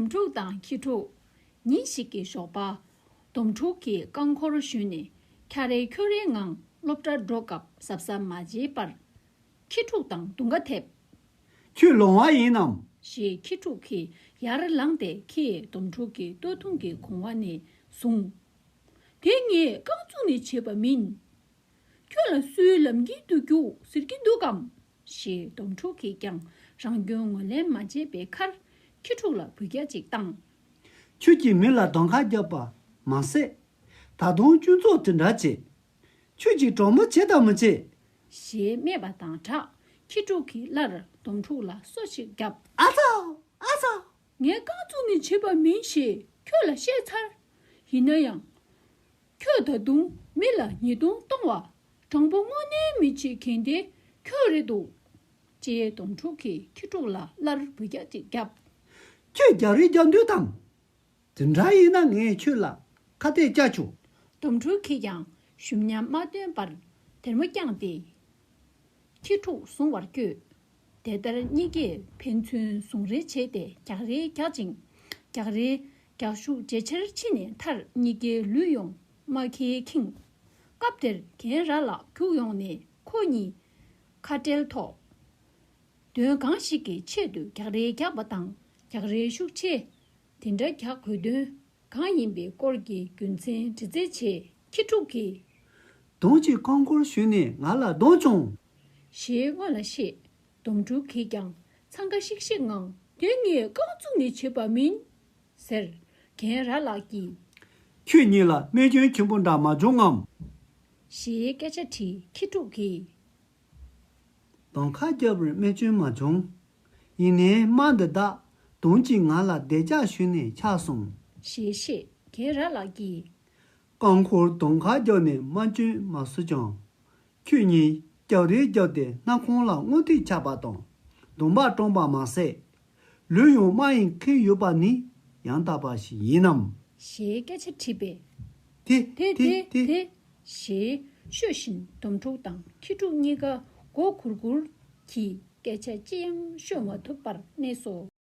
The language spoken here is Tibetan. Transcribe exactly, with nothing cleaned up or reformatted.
དོམ་ཕྲུག་དང་ཁྱི་ཕྲུག་ཉིན་ཞིག་གི་ཞོགས་པ། དོམ་ཕྲུག་གིས་རྐང་འཁོར་ཞོན་ནས་འཁྱག་རལ་འཁྱོག་རལ་ངང་སློབ་གྲྭར་འགྲོ་སྐབས་གཟབ་གཟབ་མ་བྱས་པར། ཁྱི་ཕྲུག་དང་རྡུང་ཁ་ཐེབས། ཁྱོད་ལོང་བ་ཡིན་ནམ། ཞེས་ཁྱི་ཕྲུག་གིས་ཡར་ལངས་ཏེ་ཁྱིས་དོམ་ཕྲུག་གི་སྟོད་ཐུང་གི་གོང་བ་ནས་བཟུང་། དེ་ངས་རྐང་བཙུགས་ནས་བྱས་པ་མིན། ཁྱོད་ལ་སུའི་ལམ་ཁྱེར་དུ་རྒྱུགས་ཟེར་གྱི་འདུག་གམ། ཞེས་དོམ་ཕྲུག་གིས་ཀྱང་རང་སྐྱོན་ངོས་ལེན་མ་བྱས་པའི་ཁར་ཁྱི་ཕྲུག་ལ་འབུད་རྒྱག་ཅིག་བཏང་། ཁྱོད་ཀྱིས་མི་ལ་རྡུང་ཁ་བརྒྱབ་པ་མ་ཟད། ད་དུང་སྤྱི་ཚོགས་དེ་འདྲ་བྱེད། ཁྱོད་ཀྱིས་གྲོགས་མོ་བྱེད་དམ་མི་བྱེད། ཞེས་སྨྲས་པ་དང་སྦྲགས་ཁྱི་ཕྲུག་གིས་སླར་དོམ་ཕྲུག་ལ་སོ་ཞིག་བརྒྱབ། ཨ་ཙག་ཨ་ཙག་ངས་རྐང་བཙུགས་ནས་བྱས་པ་མིན་ཞེས་ཁྱོད་ལ་བཤད་ཚར། ཡིན་ན་ཡང་། ཁྱོད་ད་དུང་མི་ལ་ཉེས་རྡུང་གཏོང་བ། དྲང་པོ་དངོས་གནས་མི་བྱེད་མཁན་དེ་ཁྱོད་རེད་འདུག་ཅེས་དོམ་ཕྲུག་གིས་ཁྱི་ཕྲུག་ལ་སླར་འབུད་རྒྱག་ཅིག་བརྒྱབ། ཁྱོད་རྒྱག་རེས་རྒྱག་འདོད་དམ། དེ་འདྲ་ཡིན་ན་ངས་ཁྱོད་ལ་ཁ་གཏད་བཅག་ཆོག་དོམ་ཕྲུག་གིས་ཀྱང་ཞུམ་ཉམས་མ་སྟོན་པར་སྡེར་མོ་བརྐྱངས་ཏེ། ཁྱི་ཕྲུག་བཟུང་བར་བསྐྱོད། དེ་ལྟར་གཉིས་ཀས་ཕན་ཚུན་བཟུང་རེས་བྱས་ཏེ་རྒྱག་རེས་རྒྱག་ཅིང་། རྒྱག་རེས་རྒྱག་ཤུགས་ཇེ་ཆེར་ཕྱིན་ནས་མཐར་གཉིས་ཀའི་ལུས་ཡོངས་རྨ་ཁའི་ཁེངས། སྐབས་དེར་རྒན་ར་ལགས་རྒྱུགས་ཡོང་ནས་ཁོ་གཉིས་ཁ་བྲལ་ཐོག་དོན་གང་ཞིག་གི་ཆེད་དུ་རྒྱག་རེས་རྒྱག་པ་དང་རྒྱག་རེས་ཤུགས་ཆེ་དེ་འདྲ་རྒྱག་དགོས་དོན་གང་ཡིན་པའི་སྐོར་གྱི་རྒྱུ་མཚན་དྲི་རྩད་བྱས། ཁྱི་ཕྲུག་གིས། དོམ་གྱིས་རྐང་འཁོར་ཞོན་ནས་ང་ལ་རྡུང་བྱུང་། ཞེས་སྔོན་ལ་བཤད། དོམ་ཕྲུག་གིས་ཀྱང་འཚང་ཁ་ཤིག་ཤིག་ངང་། དེ་ངས་རྐང་བཙུགས་ནས་བྱས་པ་མིན། ཟེར། རྒན་ར་ལགས་ཀྱིས། ཁྱོད་གཉིས་ལ་རྨས་སྐྱོན་ཆེན་པོ་འདྲ་མ་བྱུང་ངམ། ཞེས་སྐད་ཆ་དྲིས། ཁྱི་ཕྲུག་གིས། རྡུང་ཁ་བརྒྱབ་པར་རྨས་སྐྱོན་མ་བྱུང་། ཡིན་ནའི་རྨ་འདི་དག་དོམ་གྱིས་ང་ལ་སྡེར་ལྕག་གཞུས་ནས་ཆག་སོང་། ཞེས་བཤད། རྒན་ར་ལགས་ཀྱིས། རྐང་འཁོར་རྡུང་ཁ་བརྒྱབ་ནས་རྨ་སྐྱོན་མ་བཟོ་ཀྱང་། ཁྱོད་གཉིས་རྒྱག་རེས་བརྒྱབ་སྟེ་སྣ་ཁུང་ལ་རྔུལ་ཐིགས་ཆགས་པ་དང་རྡུངས་པ་བཀྲོངས་པ་མ་ཟད། ལུས་ཡོངས་རྨ་ཡིས་ཁེངས་ཡོད་པ་ནི་ཡང་དག་པ་ཞིག་ཡིན་ནམ། ཞེས་སྐད་ཆ་དྲིས་པས། དེ་དེ་དེ་དེ་དེ། ཞེས་ཤོད་བཞིན་དོམ་ཕྲུག་དང་ཁྱི་ཕྲུག་གཉིས་ཀ་མགོ་སྒུར་སྒུར་གྱིས་སྐད་ཆ་ཅི་ཡང་ཤོད་མ་ཐུབ་པར་གནས་སོ།